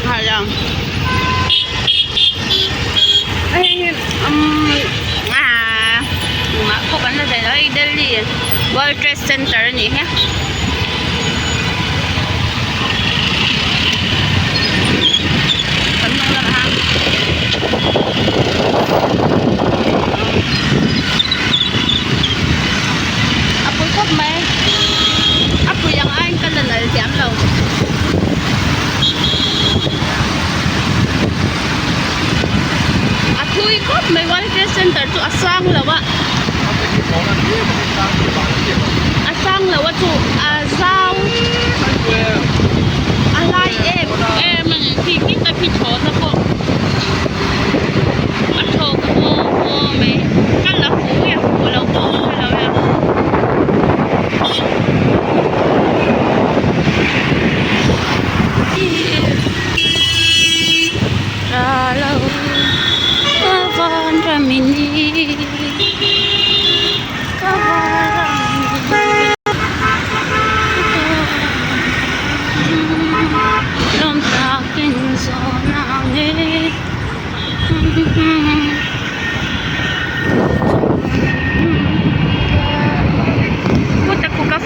nghal a hei hi umm aaa engmah pawh kan la zai lo hei Delhi world trade center a nih hi. Kan hnung lamah hian a pui khawp mai a pui ang aiin ka la nal thiam lo. A thui khawp mai World Trade Center chu a sang lo a a sang lo a chu a zau a lai em em a ni khi khi tak khi thlawhna pawh a thlawk haw haw mai ka la fuh nge fuh lo pawh ka hre lo e.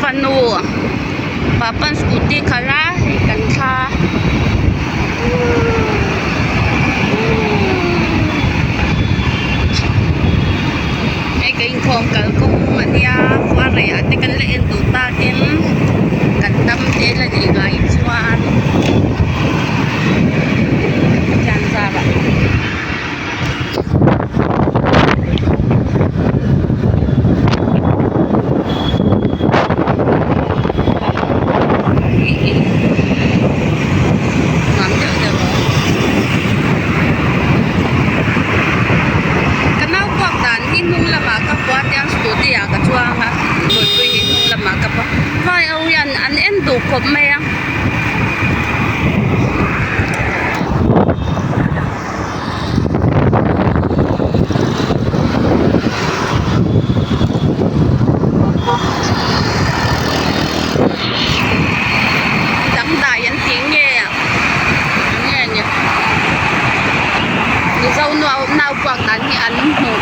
Fanu papa'n scooty khalh a hei kan thla hei ka inkhawm kalkawng a nia khua rei ah te kan la en duh takin kan dam te la nih ngai chuan Pathian zarah. Ka nau puak dan hi hnung lamah ka pua tiang scooty ah ka chuang a mutpui hi hnung lamah ka pua vai ho hian an en duh khawp mai a. Dangdai an tih nge nge ni Mizo nau puak dan hi an hmuh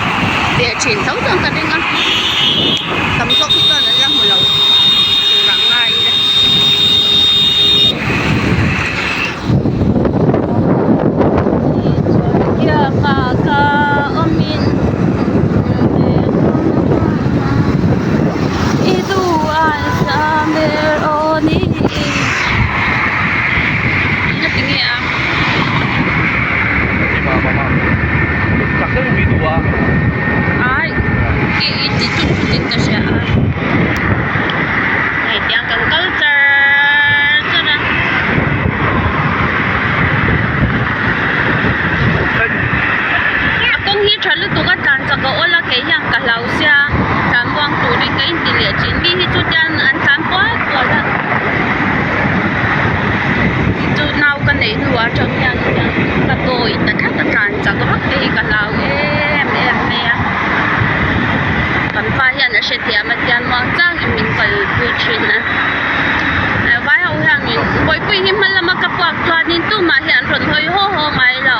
ve thin tho chuan ka ring a tam zawk hi chuan an la hmu lo tur ah ngai ila. Hei tiang kan kal char char a. A kawng hi tha lutuk a tlan chak a awl a kei hian ka hlau sia tlan muang turin ka inti leh thin mi hi chu tian an tlan pual pual a chu nau ka neih hnuah atang hian ka dawi ta tlat a tlan chak vak te hi ka hlau em em mai a. Kan pa hian a hrethiam a tian muang changin min kalpui thin a vai ho hianin bawihpui hi hma lama ka puak chuanin tumah hi an rawn hawi haw haw ngai lo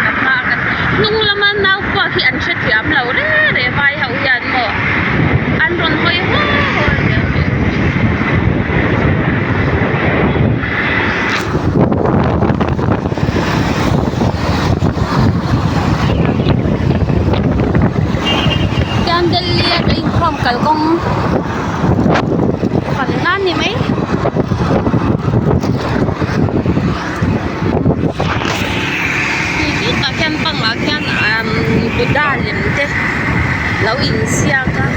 ka hma ka hnung lama nau puak hi an hrethiam lo reng reng vai ho hian maw an rawn hawi haw haw zel mai. Chuan Delhi a ka inkhawm kalkawng kalna a ni mai. Khi khitah khian bangah khian umm Buddha lem te lo inziak a.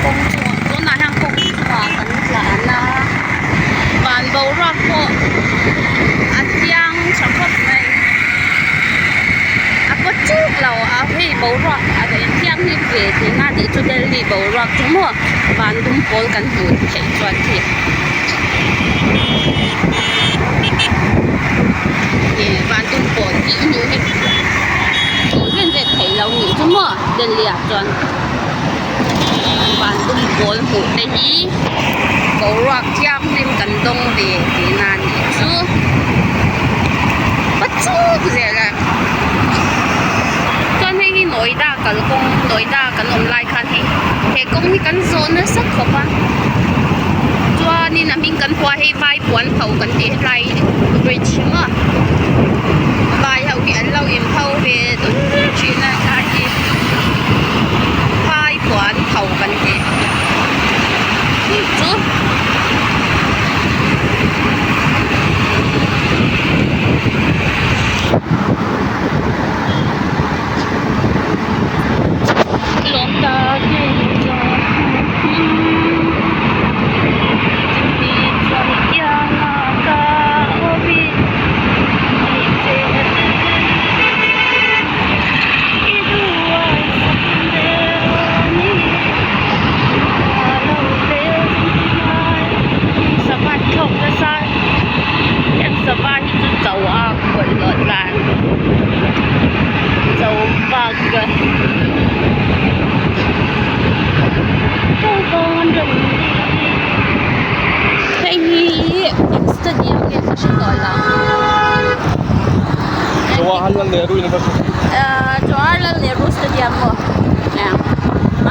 Kawng chungah tunah hian kawng chungah kan tlan a van boruak pawh a chiang tha khawp mai a paw chuk lo a hei boruak a thianghlim ve tihna tih chu Delhi boruak chu maw van dum pawl kan hmuh theih chuan khi ih van dum pawl tih hmuh hi hmuh zen zen theih loh nih chu maw Delhi ah chuan. Van dum pawl hmuh te. te hi boruak thianghlim kan dawng ve tihna a nih chu a chuk zel a chuan hei hi Noida kalkawng Noida kan awm lai khan hei he kawng hi kan zawh nasa khawp a chuanin a hming kan hua hei vai puan pho kan tih hetlai bridge maw vai ho hi an lo in pho ve dul thin a hetlai hi vai puan pho kan tih chu. Lawm takin chuti chuan kianga ka awmin tih che i duai sak ni a lo ve mai sava thlawk nasa heng sava hi chu cho a bawlhhlawh tlan cho bak hei hi eng stadium nge ka hre tawh lo Jawaharlal Nehru University ahh Jawaharlal Nehru Stadium maw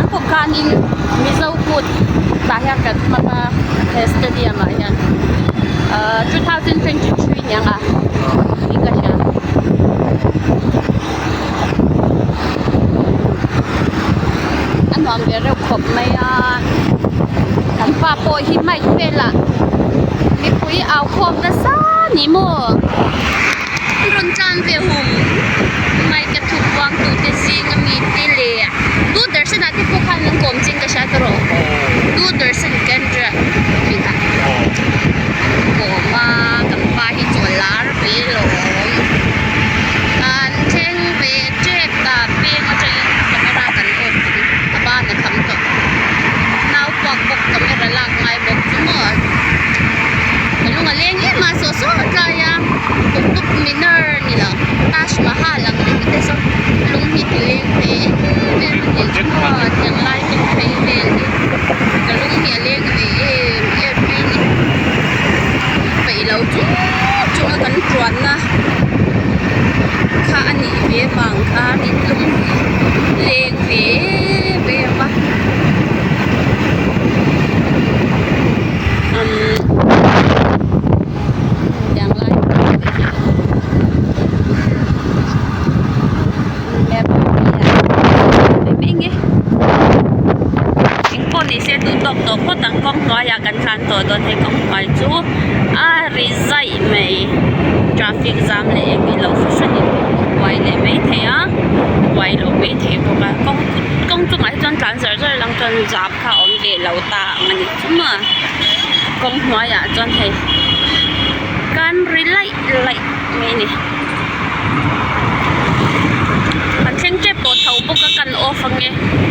an kawm khanin Mizo kut tah hian kan hmang a he stadium ah hian ahh 2023 niang a tih ka hria. A nuam ve reuh khawp mai a kan pa pawh hi mic velah mipui au khawm nasa ni maw an rawn tlan ve hum mic a thup vang tu te zing a mi te leh Doordarshan ah te pawh khan an kawm chin ka hria ta rawh Doordarshan Kendra tih kha an kawm a kan pa hi chu a lar ve lawm. An thleng ve tep ta peng atangin camera kan off tawh in a ban a kham tawh nau puak bawk camera lak ngai bawk chu maw ka lung a leng em a saw saw tlai a tuktuk minar ni lo Taj Mahal ang deuh te saw lung hi ti leng ve em em a ni chu maw tiang lai kawng phei vel hi ka lung hi a leng ve em em mai a ni peih lo chung chunga kan tuanna. Kha a nih ve vang khanin lung leng ve em em a umm tiang lai engpawh ni se duh tawk tawh phawt ang kawng hnuaiah kan tlan tawh dawn hei kawng hnuai chu a ri zaih mai traffic jam leh eng ilo hran in buai leh mai thei a buai loh mai thei bawk a kawng kawng chungah hi chuan tlan zar zar lang chuan jam kha a awm ve lo ta ang a ni chu maw kawng hnuaiah chuan hei kan ri laih laih mai a ni kan thleng tep tawh tho bawk a kan off ange.